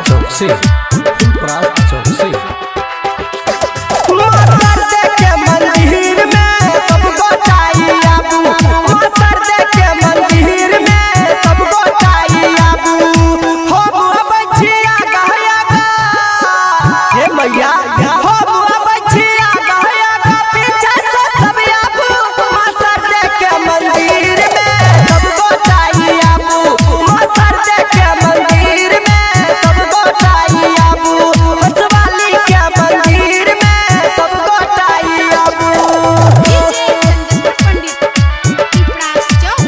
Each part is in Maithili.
चौक से, फुलपरास चौक से। के मंदिर में सब गोटाई आबू, मां के मंदिर में सब गोटाई आबू। हो बचिया गहया गा हे मैया, हो बचिया गहया गा पीछे से सब आबू। मां के मंदिर में सब गोटाई आबू, मां के मंदिर में सब गोटाई आबू। हंसवाली के मंदिर में सब गोटाई आबू। डीजे चंदेश्वर पंडित पिपरास चौक,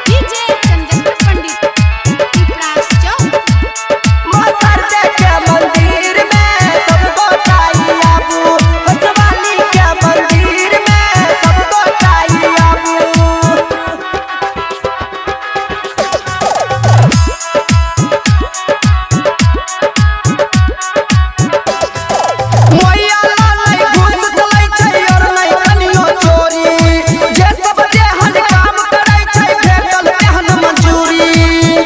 डीजे चंदेश्वर पंडित पिपरास चौक। मां के मंदिर में सब गोटाई आबू, हंसवाली के मंदिर में सब गोटाई आबू। मैया लाल घूस चलै छै और नै कनियो चोरी, जे सब जेहन काम करै छै भेटल तेहन मंजूरी।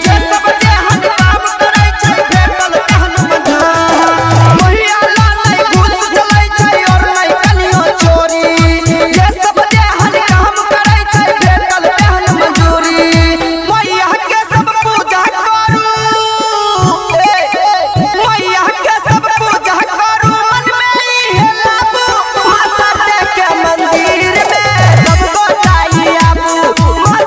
जे सब जेहन काम करै छै भेटल तेहन मंजूरी। मैया लाल घूस चलै छै और नै कनियो चोरी, जे सब जेहन काम करै छै भेटल तेहन मंजूरी। मैया के सब पूजा करू, मैया के सब पूजा करू, मन में इहे लाबू। मां के मंदिर में सब गोटाई आबू, मां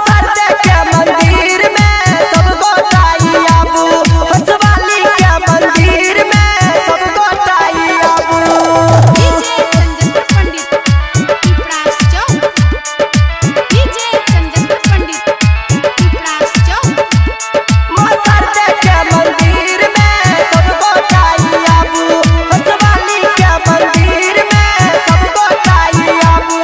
के मंदिर में सब गोटाई आबू। हंसवाली के मंदिर में सब गोटाई आबू। डीजे चंदेश्वर पंडित पिपरास चौक, डीजे चंदेश्वर पंडित पिपरास चौक। मां के मंदिर में सब गोटाई आबू, हंसवाली के मंदिर में सब गोटाई आबू।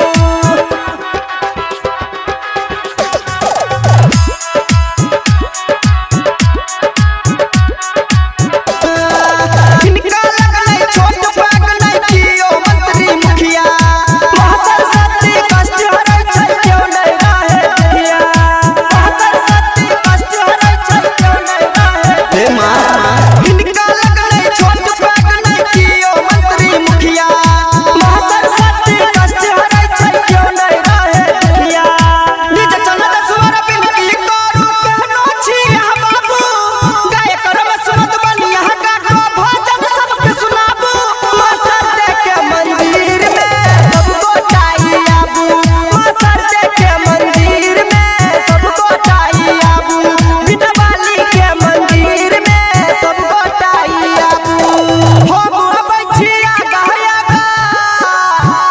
हिनका लगलै छोट पाग नै कियो मंत्री मुखिया, मां सरस्वती कष्ट हरै छै क्यों नै रहे दुखिया। मां सरस्वती कष्ट हरै छै क्यों नै रहे हे मां, हिनका लगलै छोट पाग नै कियो मंत्री मुखिया, मां सरस्वती कष्ट हरै छै क्यों नै रहे दुखिया। निज चंद स्वर बिनती करू केहनो छी अहाँ बाबू, गायक रम सुनत बनिया गाबो भजन सबके सुनाबू। मां के मंदिर में सब गोटाई आबू, मां के मंदिर में सब गोटाई आबू। बिनवाली के मंदिर में सब गोटाई आबू। हो बचिया गहया गा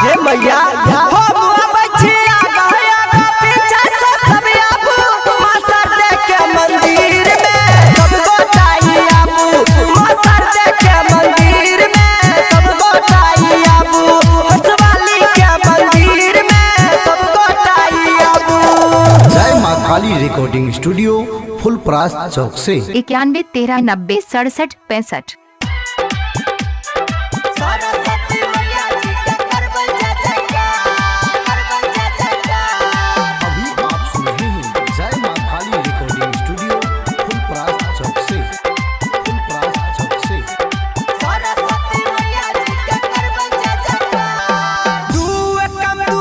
हे मैया, हो बचिया गहया गा पीछे से सब आबू। मां के मंदिर में सब गोटाई आबू, मां के मंदिर में सब गोटाई आबू। हंसवाली के मंदिर में सब गोटाई आबू। जय माँ काली रिकॉर्डिंग स्टूडियो, फुलपरास चौक से। 91 13 90 67 65। सरस्वती मैया जी के करबै जय जयकार, करबै जय जयकार। अभी आप सुन रहे हैं जय माँ काली रिकॉर्डिंग स्टूडियो, फुलपरास चौक से, फुलपरास चौक से। सरस्वती मैया जी के करबै जय जयकार। दू एकम दू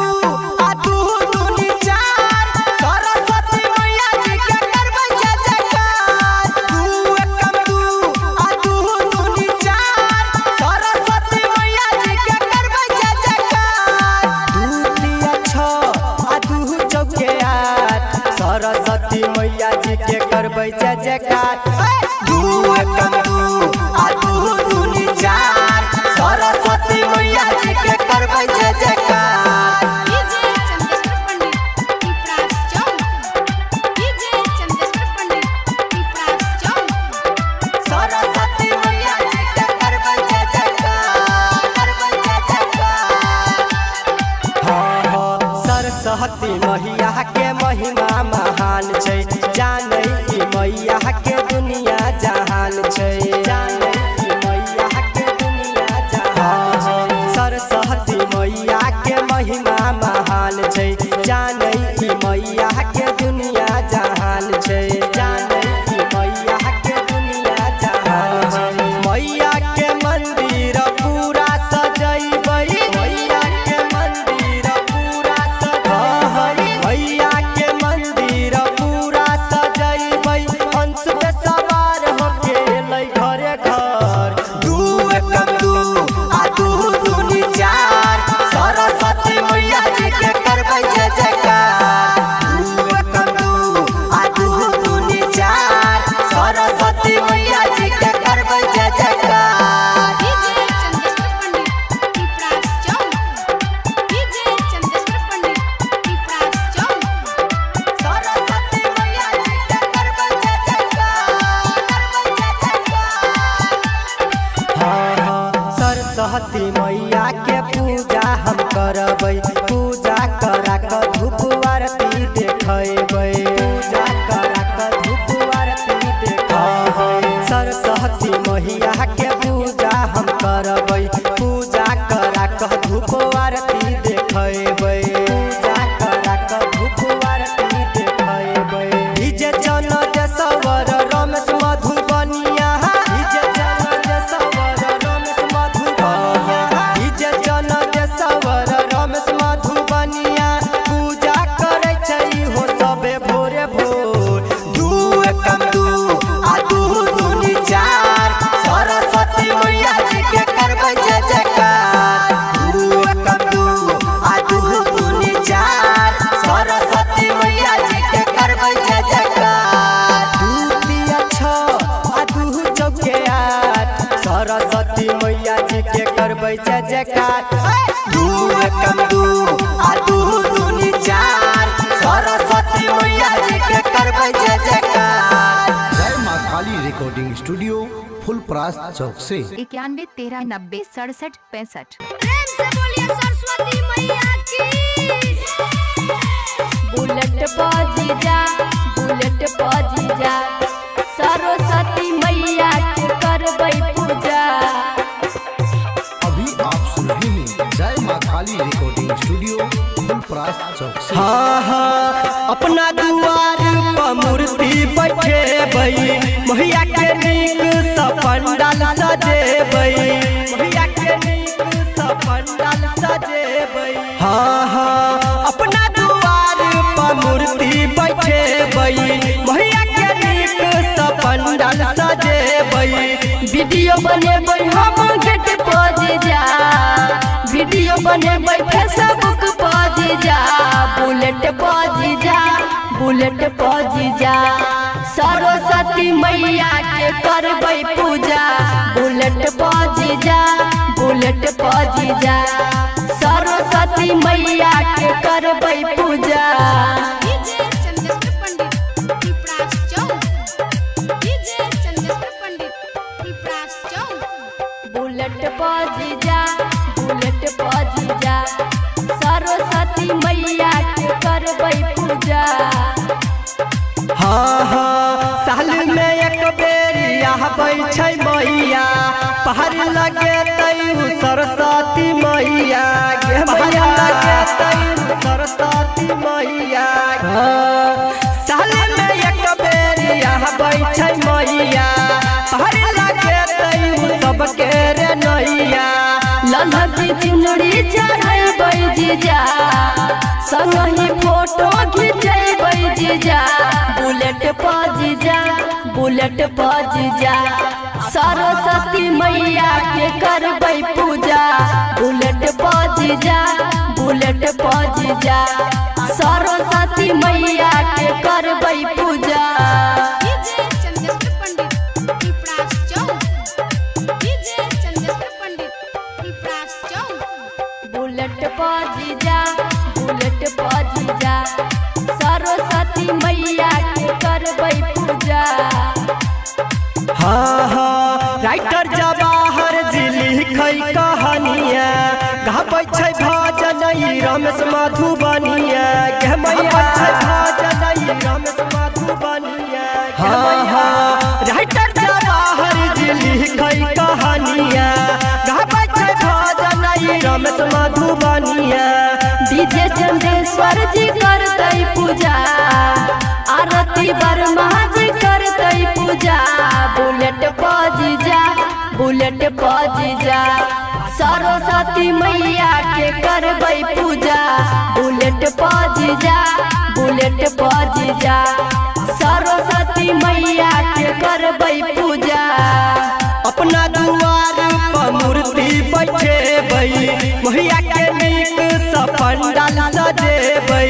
आ दू दूनी चार, सरस्वती मैया जी के करबै जय जयकार। दू एकम दू आ दू दूनी चार, सरस्वती मैया जी के करबै जय जयकार। दू तिया छह आ दू चौके आठ, सरस्वती मैया जी के करबै जय जयकार। दू एकम दू आ दू दूनी चार, सरस्वती मैया जी के करबै जय जयकार। डीजे चंदेश्वर पंडित पिपरास चौक, डीजे चंदेश्वर पंडित पिपरास चौक। सरस्वती मैया जी के करबै जय जयकार, करबै जय जयकार। हाँ हाँ, सरस्वती मैया के महिमा महान छै, जानै ई मैया के दुनिया जहान छै, जानै ई मैया के दुनिया जहान छै। सरस्वती मैया के महिमा महान छै, जानै ई मैया के दुनिया जहान छै, जानै ई मैया के दुनिया जहान सरस्वती मैया के पूजा हम करबै, पूजा करा के धूप आरती देखबै, पूजा करा के धूप आरती देखबै। सरस्वती मैया के पूजा हम करबै, पूजा करा के धूप आरती देखबै, पूजा करा के धूप आरती देखबै। DJ Chandeshwar Ramesh Madhubaniya, DJ Chandeshwar Ramesh Madhubaniya, DJ Chandeshwar Ramesh Madhubaniya. पूजा करै छै हो सबे भोरे भोर। दू एकम दू आ दू दूनी चार, सरस्वती मैया जी के करबै जय जयकार। दू एकम दू आ दू दूनी चार, सरस्वती मैया जी के करबै जय जयकार। दू तिया छह आ दू चौके आठ, सरस्वती मैया जी के करबै जय जयकार। दू एकम दू आ दू दूनी चार, सरस्वती मैया जी के करबै जय जयकार। जय माँ काली रिकॉर्डिंग स्टूडियो फुलपरास चौक से। 91 13 90 67 65। प्रेम से बोलिए सरस्वती मैया की। बुलेट बाजी जा, बुलेट बाजी जा, सरस्वती मैया के करबै पूजा। अभी आप सुन रहे हैं जय माँ काली रिकॉर्डिंग स्टूडियो फुलपरास चौक से। हाँ हाँ, अपना दुआर पर मूर्ति बैठेबै, मैया के नीक सँ पंडाल सजेबै, मैया के नीक सँ पंडाल सजेबै। हाँ हाँ, अपना दुआर पर मूर्ति बैठेबै, मैया के नीक सँ पंडाल सजेबै। वीडियो बनेबै हम गेट पर जा, वीडियो बनेबै फेसबुक पर जा, बुलेट पर जा, बुलेट पर जा, सरस्वती मैया के करबै पूजा। बुलेट पर जा, बुलेट पर जा, सरस्वती मैया के करबै पूजा। डीजे चंदेश्वर पंडित पिपरास चौक, डीजे चंदेश्वर पंडित पिपरास चौक। बुलेट बाजी जा, बुलेट बाजी जा, सरस्वती मैया के करबै पूजा। हाँ हाँ, साल में एक बेरी आबै छै मैया, पहाड़ लगेतै सरस्वती मैया, गे मैया लगेतै सरस्वती मैया। हाँ, साल में एक बेरी आबै छै मैया, पहाड़ लगेतै सबके रे नैया। ललकी चुनरी चढ़ैबै जीजा, संगहि फोटो घिचैबै जीजा, बुलेट पर जीजा, बुलेट पर जीजा, सरस्वती मैया के करबै पूजा। बुलेट पर जीजा, बुलेट पर जीजा, सरस्वती मैया के करबै पूजा। डीजे चंदेश्वर पंडित पिपरास चौक, डीजे चंदेश्वर पंडित पिपरास चौक। बुलेट बाजी जा, बुलेट बाजी जा, सरस्वती मैया के करबै पूजा। हाँ हाँ, राइटर जवाहर जी लिखै कहानिया, गाबै छै भजन रमेश मधुबनिया, गे मैया छै भजन रमेश मधुबनिया। हाँ हाँ, राइटर जवाहर जी लिखै कहानिया, गाबै छै भजन रमेश मधुबनिया। डीजे चंदेश्वर जी करतै पूजा, आरती वर्मा जी करतै पूजा, बुलेट बाजी जा, बुलेट बाजी जा, सरस्वती मैया के करबै पूजा। बुलेट बाजी जा, बुलेट बाजी जा, सरस्वती मैया के करबै पूजा। अपना दुआर पर मूर्ति बैठेबै, मैया के नीक सँ पंडाल सजेबै,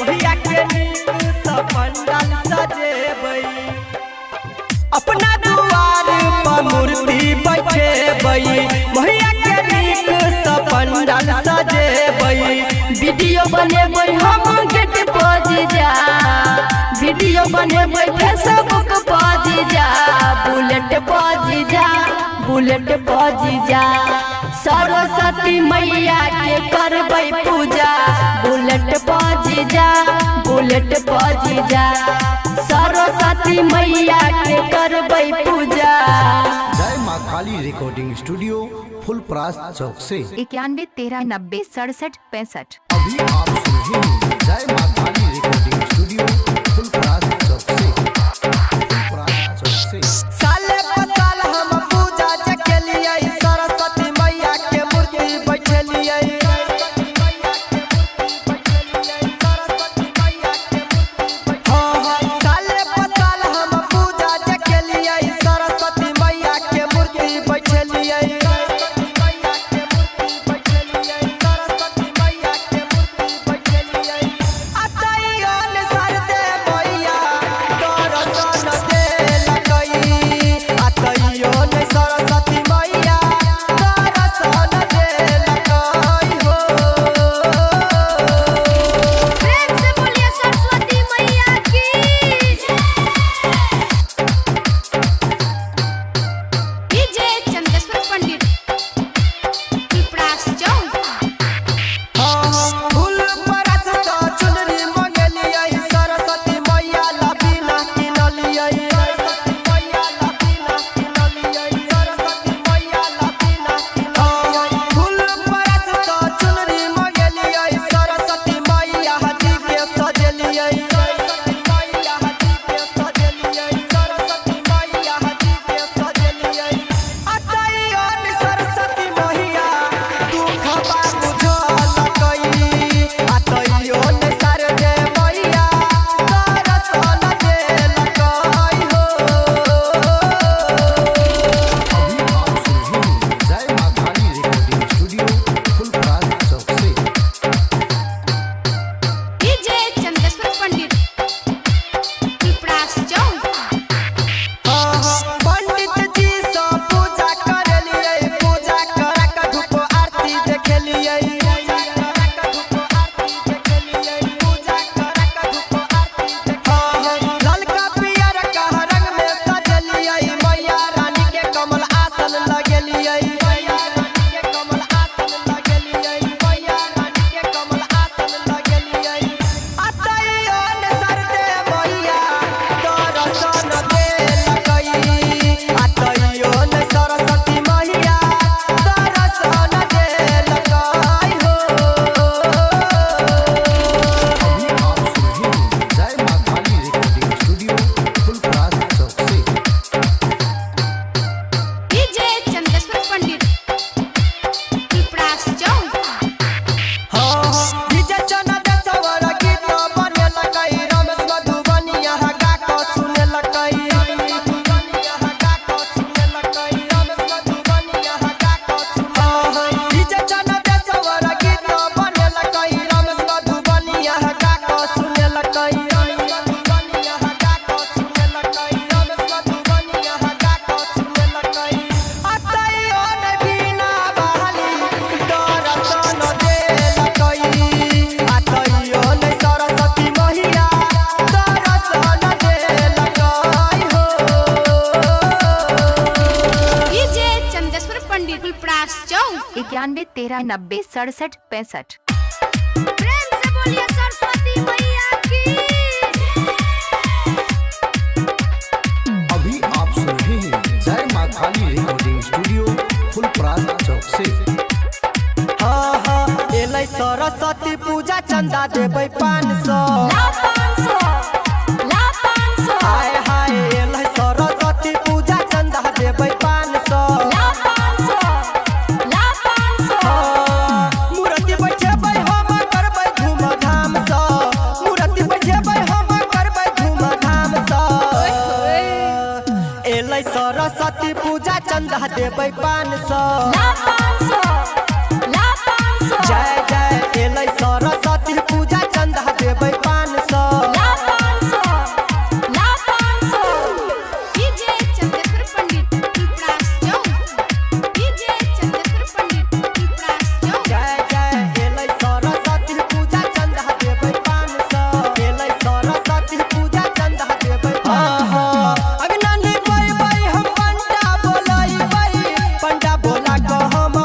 मैया के नीक सँ पंडाल सजेबै। अपना दुआर पर मूर्ति बैठेबै, मैया के नीक सँ पंडाल सजेबै। वीडियो बनेबै हम गेट पर जा, वीडियो बनेबै फेसबुक पर जा, बुलेट पर जा, बुलेट पर जा, सरस्वती मैया के करबै पूजा, बुलेट बजीजा बुलेट बजीजा, सरस्वती मैया के करबै पूजा। जय माँ काली रिकॉर्डिंग स्टूडियो फुलपरास चौक से। 91 13 90 67 65। अभी आप सुन रहे हैं जय माँ काली रिकॉर्डिंग स्टूडियो फुलपरास चौक से, फुलपरास चौक से। साले पसाल हम पूजा जकेलियै, सरस्वती मैया के मूर्ति बैठेलियै। साले पसाल हम पूजा जकेलियै, सरस्वती मैया के मूर्ति बैठेलियै। सरस्वती मैया दर्शन देलकै हो। प्रेम से बोलिए सरस्वती मैया की। डीजे चंदेश्वर पंडित पिपरास चौक। फूल परस सँ चुनरी मंगेलियै, सरस्वती मैया ला बिना किनलियै। फूल परस सँ चुनरी मंगेलियै, सरस्वती मैया जी के सजेलियै। सरस्वती मैया दुखबा बुझलकै, अतैयोन शारदे मैया दर्शन देलकै हो। अभी आप सुन रहे हैं जय माँ काली रिकॉर्डिंग स्टूडियो फुलपरास चौक से। डीजे चंदेश्वर पंडित पिपरास चौक। पंडित जी सँ पूजा करेलियै, पूजा करा के धूप आरती देखेलियै। ललका पियर का रंग में सजेलियै, मैया रानी के कमल आसन लगेलियै। अतैयोन शारदे मैया दर्शन देलकै, अतैयोन सरस्वती मैया दर्शन देलकै हो। अभी आप सुन रहे हैं जय माँ काली रिकॉर्डिंग स्टूडियो फुलपरास चौक से। डीजे चंदेश्वर पंडित पिपरास चौक। डीजे चंदेश्वर गीत बनेलकै, रमेश मधुबनिया गा कऽ सुनेलकै। डीजे चंदेश्वर गीत बनेलकै, रमेश मधुबनिया गा कऽ सुनेलकै। अतैयोन बिना बहाली दर्शन देलकै, अतैयोन सरस्वती मैया दर्शन देलकै हो। डीजे चंदेश्वर पंडित पिपरास चौक। 91 13 90 67 65। प्रेम से बोलिए सरस्वती मैया की। अभी आप सुन रहे हैं जय माँ काली रिकॉर्डिंग स्टूडियो फुलपरास चौक से। हाँ हाँ एलै सरस्वती पूजा चंदा देबै 500। हाय हाय एलै सरस्वती पूजा चंदा देबै 500। मूर्ति बैठेबै हम करबै धूम धाम सँ, मूर्ति बैठेबै हम करबै धूम धाम सँ। एलै सरस्वती पूजा चंदा देबै 500। जय जय एलै सरस्वती पूजा चंदा देबै 500। डीजे चंदेश्वर पंडित पिपरास चौक। डीजे चंदेश्वर पंडित पिपरास चौक। जय जय एलै सरस्वती पूजा चंदा देबै 500। एलै सरस्वती पूजा चंदा देबै 500। अगना निपैबै हम पंडा बोलैबै, पंडा बोला कऽ हम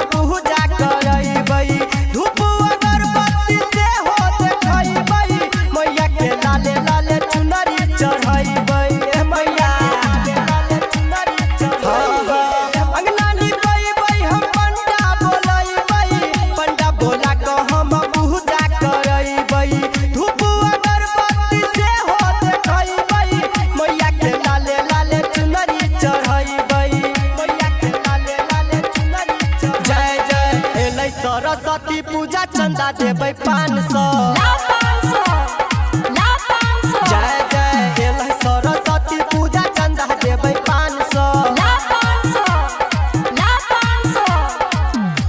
सरस्वती पूजा चंदा देबै 500। जय जय एलै सरस्वती पूजा चंदा देबै 500।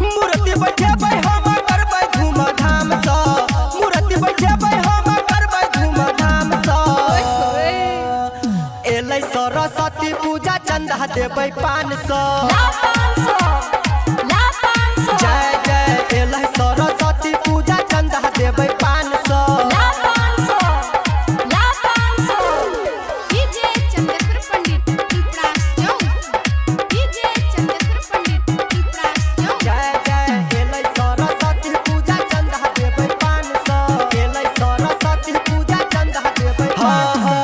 मूर्ति बैठेबै हम करबै धूम धाम सँ। मूर्ति बैठेबै हम करबै धूम धाम सँ। एलै सरस्वती पूजा चंदा देबै 500। जय जय एलै सरस्वती पूजा चंदा देबै 500। डीजे चंद्रेश्वर पंडित फुलपरास चौक। डीजे चंद्रेश्वर पंडित फुलपरास चौक। जय जय एलै सरस्वती पूजा चंदा देबै 500। एलै सरस्वती पूजा चंदा देबै 500।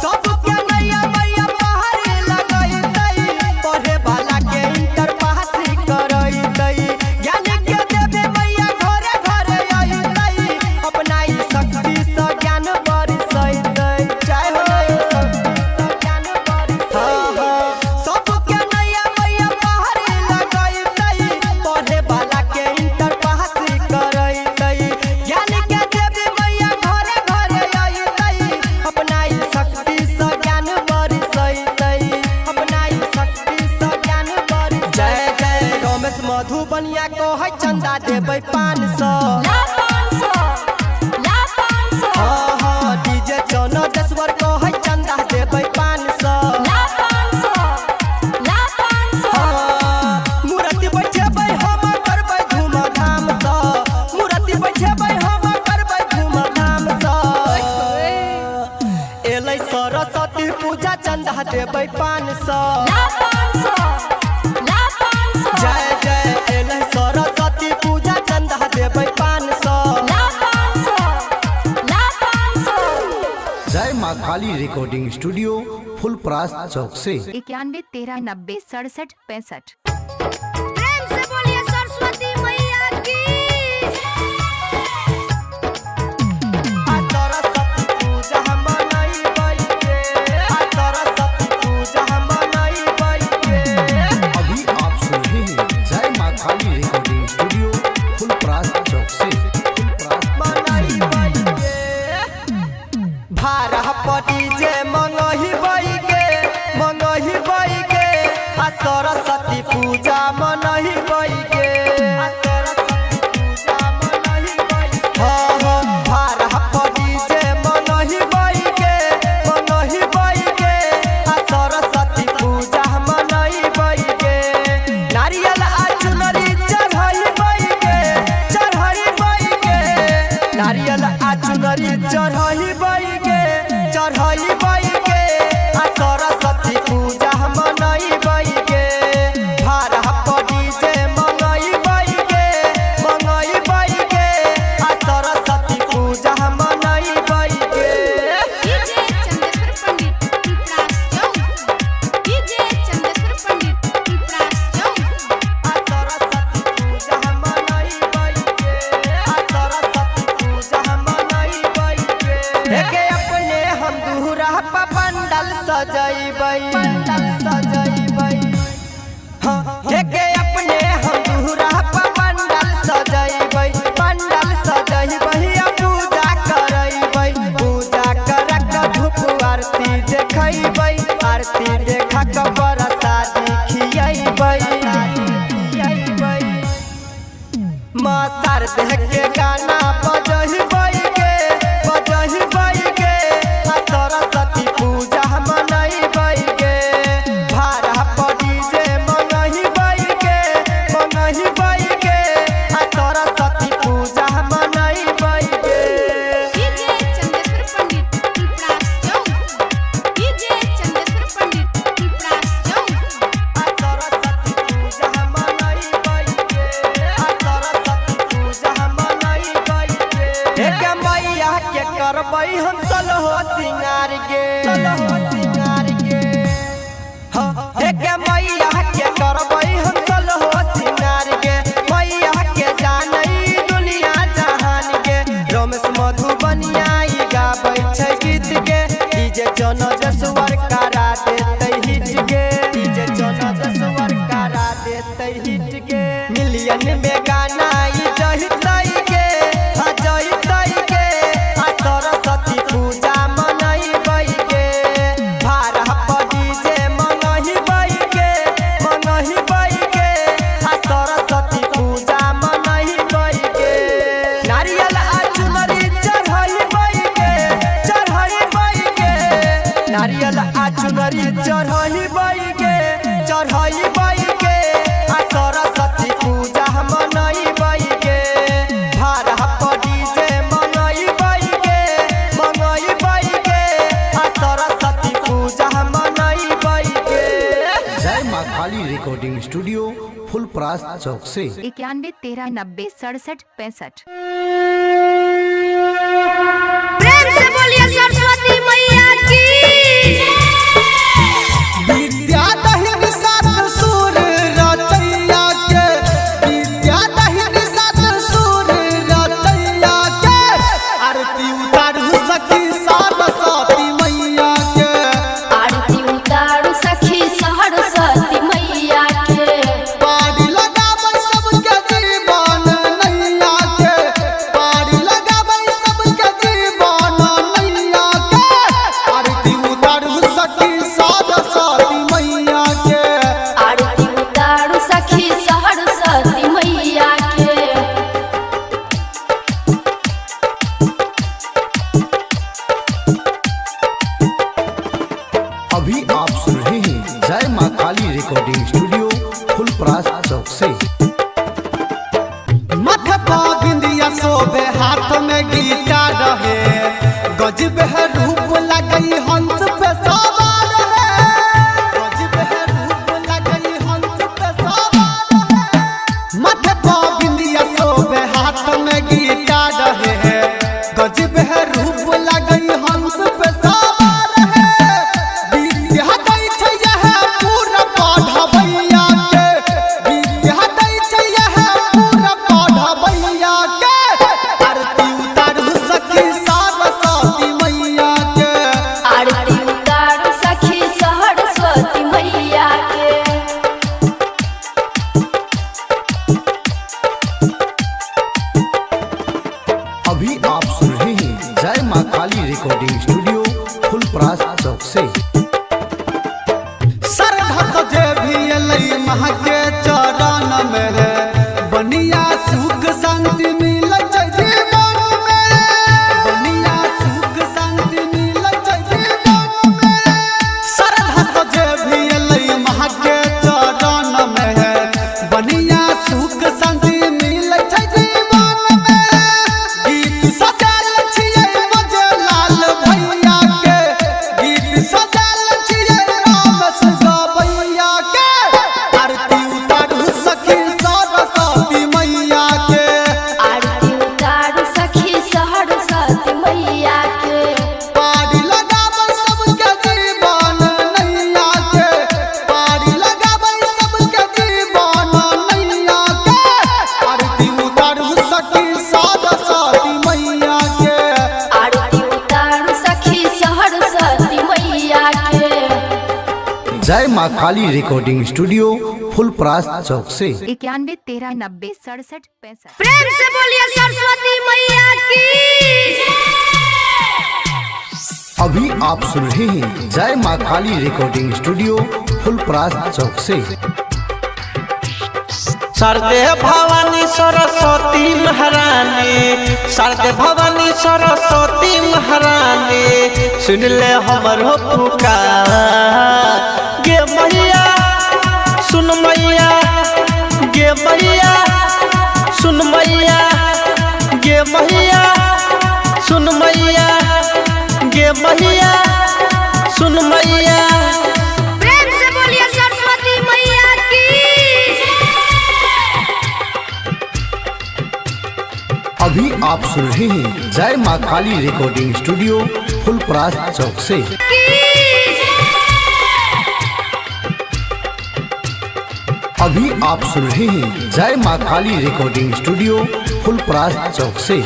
सबके नैया मैया पहाड़ी लगैतै, पढ़े वाला के इंटर पास करैतै। ज्ञान के देवे मैया घरे घरे अइतै, अपना ई शक्ति सँ ज्ञान बरसैतै। जय हो शक्ति सँ ज्ञान बरसैतै। सबके नैया मैया पहाड़ी लगैतै, पढ़े वाला के इंटर पास करैतै। ज्ञान के देवी मैया घरे घरे अइतै, अपना ई शक्ति सँ ज्ञान बरसैतै। अपना ई शक्ति सँ ज्ञान बरसैतै। जय जय रमेश मधुबनिया कहै चंदा देबै 500। हाँ हाँ डीजे चनदेश्वर कहै चंदा देबै 500। हाँ, मूर्ति बैठेबै हम करबै धूम धाम सँ। मूर्ति बैठेबै हम करबै धूम धाम सँ। एलै सरस्वती पूजा चंदा देबै 500। जय जय एलै सरस्वती पूजा चंदा देबै 500। जय माँ काली रिकॉर्डिंग स्टूडियो फुलपरास चौक से। 91 13 90 67 65। प्रेम से बोलिए सरस्वती मैया की। आ सरस्वती पूजा मनैबै गे। आ सरस्वती पूजा मनैबै गे। अभी आप सुन रहे हैं जय माँ काली रिकॉर्डिंग स्टूडियो फुलपरास चौक से। फुलपरास मनैबै गे। भाड़ा पटी जे मंगहिबै गे, मंगहिबै गे। आ सरस्वती पूजा मनैबै गे। आ सरस्वती पूजा मनैबै गे। हाँ हाँ भाड़ा पटी जे मंगहिबै गे, मंगहिबै गे। आ सरस्वती पूजा मनैबै गे। नारियल आ चुनरी चढ़ैबै गे, चढ़ैबै गे। नारियल आ चुनरी चढ़ैबै गे, चढ़ैबै गे। आ सरस्वती पूजा मनैबै गे। भाड़ा पड़ी जे मंगैबै गे, मंगैबै गे। आ सरस्वती पूजा मनैबै गे। डीजे चंद्रेश्वर पंडित फुलपरास चौक। डीजे चंद्रेश्वर पंडित फुलपरास चौक। आ सरस्वती पूजा मनैबै गे। आ सरस्वती पूजा मनैबै गे। हे अपने हम दूरा पर पंडल सजैबै, पंडल सजैबै। हाँ, हे अपने हम दूरा पर पंडल सजैबै, पंडल सजैबै। आ पूजा करैबै, पूजा कर के धूप आरती देखैबै, आरती देखा के प्रसादी खियैबै। माँ शारदे के गाना बजैबै गे, बजैबै गे। आ सरस्वती पूजा मनैबै गे। भाड़ा पड़ी जे मंगैबै गे, मंगैबै गे। आ सरस्वती पूजा मनैबै गे। डीजे चंद्रेश्वर पंडित फुलपरास चौक। डीजे चंद्रेश्वर पंडित फुलपरास चौक। आ सरस्वती पूजा मनैबै गे। आ सरस्वती पूजा मनैबै गे। हे मैया के करबै हम सलहो सिंगार गे, सलहो सिंगार गे। हाँ, हे मैया के करबै हम सलहो सिंगार गे। मैया के जानै दुनिया जहान गे। रमेश मधुबनिया ई गाबै छै गीत गे। डीजे चनदेश्वर करा देतै हिट गे। डीजे चनदेश्वर करा देतै हिट गे। मिलियन में गाना ई रिकॉर्डिंग स्टूडियो फुलपरास चौक से। 91 13 90 67 65। प्रेम से बोलिए सरस्वती मैया की। विद्या दहिन सात सुर रचैया के, विद्या दहिन सात सुर रचैया के, आरती उतारू सखी सरस्वती मैया के। आरती उतारू सखी सरस्वती मैया के। पारी लगाबै सबके जीवन नैया के, पारी लगाबै सबके जीवन नैया के, आरती उतारू सखी सरस्वती मैया के। आरती उतारू सखी सरस्वती मैया के। अभी आप सुन रहे हैं जय माँ काली रिकॉर्डिंग स्टूडियो फुलपरास चौक से। मथ पा बिंदिया शोभे हाथ में गीता रहे, गजब है रूप लगई हंस पे सवार है, गजब है रूप लगई हंस पे सवार है। मथ पा बिंदिया शोभे हाथ में गीता रहे, गजब है रूप लगई हंस पे सवार है। विद्या दै छै यह पूरा पढ़बैया के, विद्या दै छै यह पूरा पढ़बैया के, आरती उतारू सखी सरस्वती मैया के। आरती उतारू सखी सरस्वती मैया के। अभी आप सुन रहे हैं जय माँ काली रिकॉर्डिंग स्टूडियो फुलपरास चौक से। श्रद्धा जे भी अलै माँ के चरण में है, बनिया सुख शांति मिलै छै जीवन में, बनिया सुख शांति मिलै छै जीवन में। श्रद्धा जे भी अलै माँ के चरण में है, बनिया सुख शांति मिलै छै जीवन में। गीत सजल छियै बजे लाल भैया के, गीत सजल छियै राम सजबैया के, आरती उतारू सखी सरस्वती मैया के। आरती उतारू सखी सरस्वती मैया के। पारी लगाबै सबके जीवन नैया के, पारी लगाबै सबके जीवन नैया के, आरती उतारू सखी सरस्वती मैया के। आरती उतारू सखी सरस्वती मैया के। जय माँ काली रिकॉर्डिंग स्टूडियो फुलपरास चौक से। 91 13 90 67 65। प्रेम से बोलिए सरस्वती मैया की। अभी आप सुन रहे हैं जय माँ काली रिकॉर्डिंग स्टूडियो फुलपरास चौक से। शारदे भवानी सरस्वती महारानी, शारदे भवानी सरस्वती महारानी, सुन ले हमरो पुकार गे मैया, सुन मैया गे मैया, सुन मैया गे मैया, सुन मैया गे मैया, सुन मैया। प्रेम से बोलिए सरस्वती मैया की। अभी आप सुन रहे हैं जय माँ काली रिकॉर्डिंग स्टूडियो फुलपरास चौक से। अभी आप सुन रहे हैं जय माँ काली रिकॉर्डिंग स्टूडियो फुलपरास चौक से।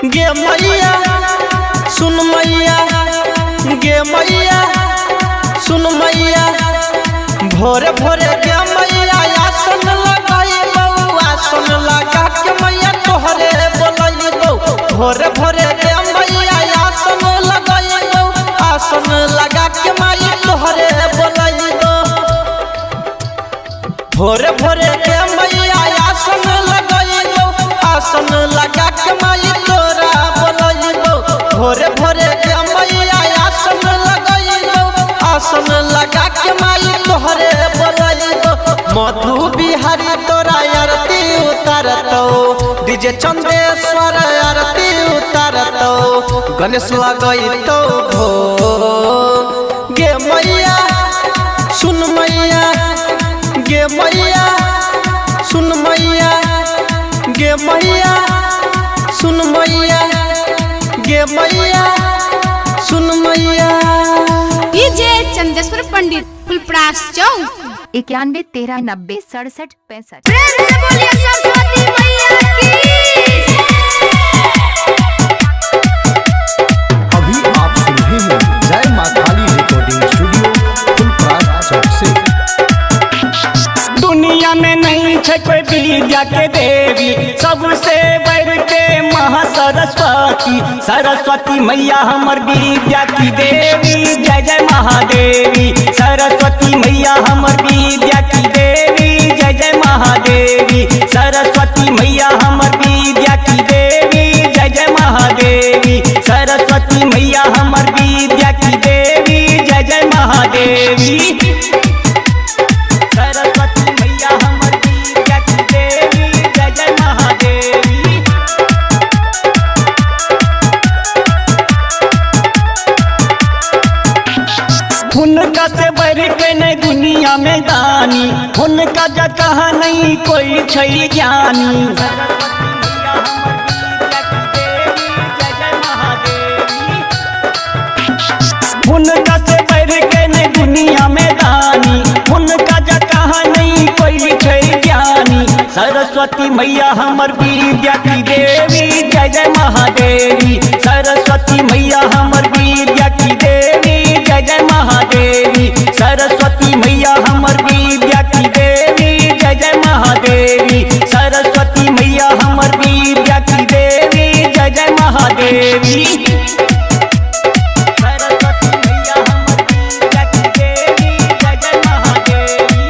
गे मैया सुन मैया गे मैया, सुन मैया, भोरे भोरे गे मैया आसन लगाई बऊ, आसन लगा के मैया तोहरे बोलाई बऊ, भोरे भोरे गे मैया आसन लगाई बऊ, आसन लगा के माई तोहरे बोलाई बऊ, भोरे भोरे गे मैया आसन लगाई बऊ, आसन लगा के माई तोरा बोलाई बऊ, भोरे भोरे गे मैया आसन लगाई बऊ, आसन लगा के माई तोहरे बोलाई बऊ। मधु बिहारी तोरा आरती उतारतौ, डीजे चंदेश्वर आरती उतारतौ, गणेश लगैतौ भोग गे मैया, सुन मैया। मैया गे मैया सुन मैया गे मैया सुन मैया गे मैया सुन मैया। डीजे चंदेश्वर पंडित फुलपरास चौक। 91 13 90 67 65। प्रेम से बोलिए सरस्वती मैया की। अभी आप सुन रहे हैं जय माँ काली रिकॉर्डिंग स्टूडियो फुलपरास चौक से। दुनिया में नहीं छै कोई विद्या के देवी, सबसे बढ़ के महा सरस्वती। सरस्वती मैया हमर विद्या की देवी, जय जय महादेवी। सरस्वती मैया हमर विद्या की देवी, जय जय महादेवी। सरस्वती मैया हमर विद्या की देवी, जय जय महादेवी। सरस्वती मैया हमर विद्या की देवी, जय जय महादेवी। सरस्वती मैया हमर विद्या की देवी, जय जय महादेवी। हुनका से बढ़ के नहीं दुनिया में दानी, हुनका जगह नहीं कोई छै ज्ञानी। सरस्वती मैया हमर विद्या की देवी, जय जय महादेवी। हुनका से बढ़ के नहीं दुनिया में दानी, हुनका जगह नहीं कोई छै ज्ञानी। सरस्वती मैया हमर विद्या की देवी, जय जय महादेवी। सरस्वती मैया हमर विद्या की देवी, जय जय महादेवी। सरस्वती मैया हमर विद्या की देवी, जय जय महादेवी। सरस्वती मैया हमर विद्या की देवी, जय जय महादेवी। सरस्वती मैया हमर विद्या की देवी, जय जय महादेवी।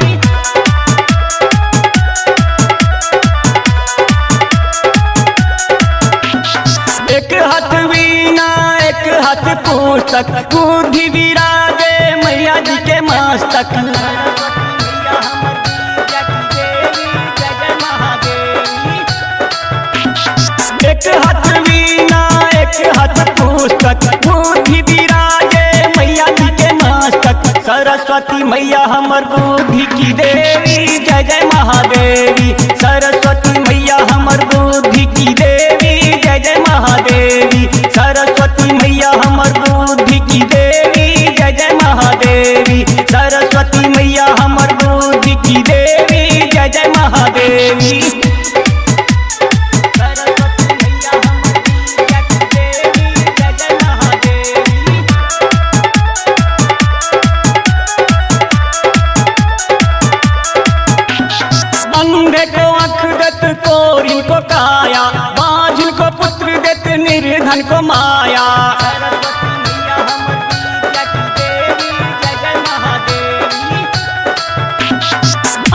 एक हाथ वीणा एक हाथ पुस्तक, बुद्धि विराजे मैया जी के मस्तक। सरस्वती मैया हमर विद्या की देवी, जय जय महादेवी। एक हाथ वीणा एक हाथ पुस्तक, बुद्धि विराजे मैया जी के मस्तक। सरस्वती मैया हमर बुद्धि की देवी, जय जय महादेवी। सरस्वती मैया हमर बुद्धि की देवी, जय जय महादेवी। सरस्वती मैया हमर बुद्धि की देवी, जय जय महादेवी। सरस्वती मैया हमर बुद्धि की देवी, जय जय महादेवी। सरस्वती मैया हमर विद्या की देवी, जय जय महादेवी। अंधे को आँख देत कोरी को काया, बाझिल को पुत्र देत निर्धन को माया। सरस्वती मैया हमर विद्या की देवी, जय जय महादेवी।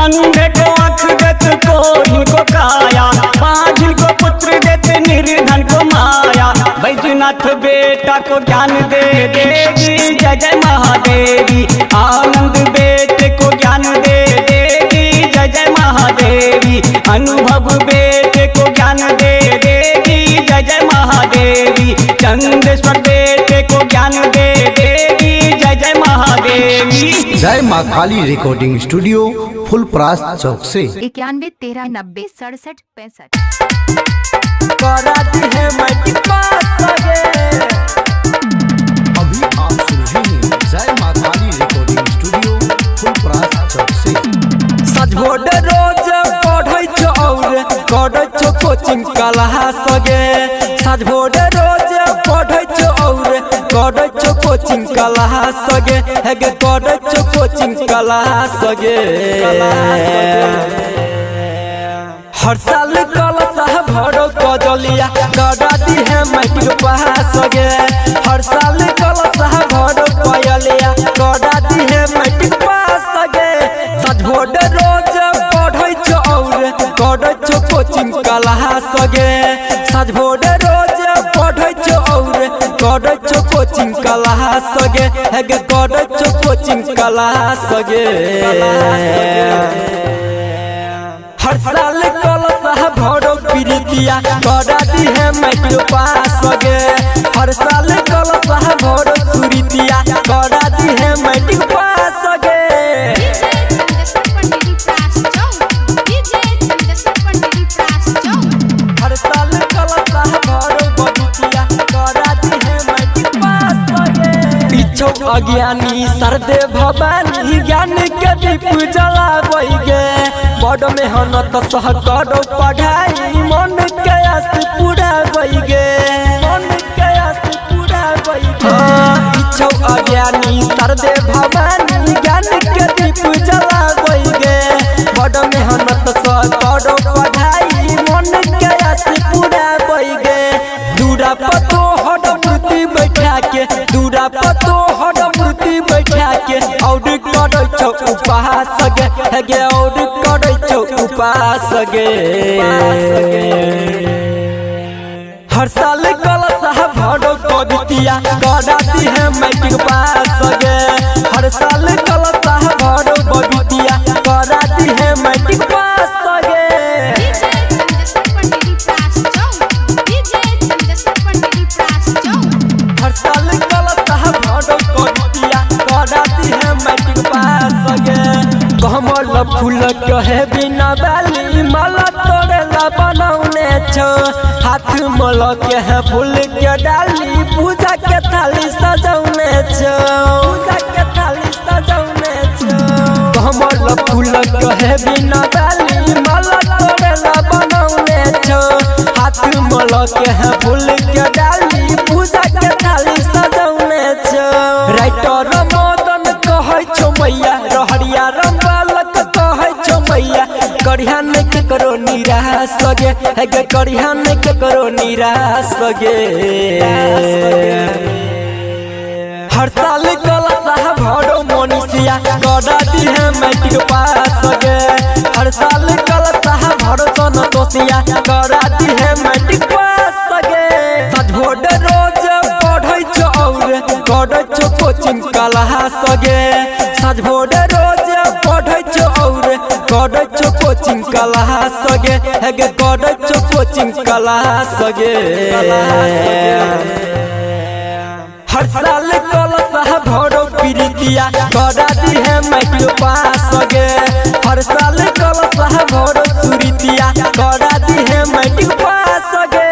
अंधे को आँख देत कोरी को काया, बाझिल को पुत्र देत निर्धन को माया। बैजनाथ बेटा को ज्ञान दे देगी, जय जय महादेवी। आनंद बेटे को ज्ञान दे देगी, जय जय महादेवी। अनुभव बेटे को ज्ञान दे देगी, जय जय महादेवी। चंदेश्वर बेटे को ज्ञान दे देगी, जय जय महादेवी। जय माँ काली रिकॉर्डिंग स्टूडियो फुलपरास चौक से। 91 13 90 67 65। कराती है मैट्रिक पास लगे। अभी आप सुन रहे हैं जय माँ काली रिकॉर्डिंग स्टूडियो फुलपरास चौक से। सजभोर रोज पढ़ै छौ और करै छौ कोचिंग क्लास गे। सजभोर रोज पढ़ै छौ और करै छौ कोचिंग क्लास गे, हे गे करै छौ कोचिंग क्लास गे। हर साल कलशा भरो कजलिया करा दी है मैट्रिक पास गे। हर साल कलशा भरो कजलिया करा दी है मैट्रिक पास गे। सजभोर रोज पढ़ै छौ और करै छौ कोचिंग क्लास गे। सजभोर रोज पढ़ै छौ और करै छौ कोचिंग क्लास गे, हे गे करै छौ कोचिंग क्लास गे। हर साल कलशा भरो प्रीतिया करा दी है मैट्रिक पास गे। हर साल कलशा भरो सुरीतिया करा दी है मैट्रिक पास गे। अज्ञानी सरदे भवानी ज्ञान के दीप जलाबै गे। बड़ मेहनत सह करो पढ़ाई मन के आस पुराबै गे, मन के आस पुराबै गे। इच्छौ अज्ञानी सरदे भवानी ज्ञान के दीप जलाबै गे। बड़ मेहनत सह करो पढ़ाई मन के आस पुराबै गे। दूरा पतो हर मूर्ति बैठा के, दूरा पतो हर मूर्ति बैठा के और करै छौ उपास गे, हे गे और करै छौ उपास गे। हर साल कलश भरो कवितिया कराती है मैट्रिक पास गे। हर साल कलश भरो बबितिया कराती है मैट्रिक पास गे। डीजे चंदेश्वर पंडित फुलपरास चौक, डीजे चंदेश्वर पंडित फुलपरास चौक। हर साल कलश भरो कवितिया कराती है मैट्रिक पास गे। कमल फूल कहे बिना बाली माला तोड़ेला बनौने छौ, हाथ मल के है फूल के डाली पूजा के थाली सजौने छौ, पूजा के थाली सजौने छौ। कमल फूल कहे बिना बाली माला तोड़ेला बनौने छौ, हाथ मल के है फूल के डाली पूजा के थाली सजौने छौ। राइटर मदन कहै छौ मैया, रहरिया रमबालक कहै छौ मैया, करिहा ने के करो निराश गे, हे गे करिहा ने के करो निराश गे। हर साल कलश भरो मनीषिया करा दी है मैट्रिक पास गे। हर साल कलश भरो सनतोषिया करा दी है मैट्रिक पास गे। साँझ रोज पढ़ै छौ और करै छौ कोचिंग क्लास गे। साँझ भोर रोज पढ़ै छौ और करै छौ कोचिंग क्लास गे, हे गे करै छौ कोचिंग क्लास गे। हर साल कलश भरो प्रीतिया करा दी है मैट्रिक पास गे। हर साल कलश भरो सुरीतिया करा दी है मैट्रिक पास गे।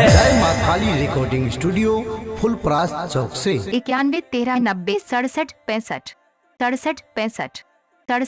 जय माँ काली रिकॉर्डिंग स्टूडियो फुलपरास चौक से। 91 13 90 67 65 67 65 67।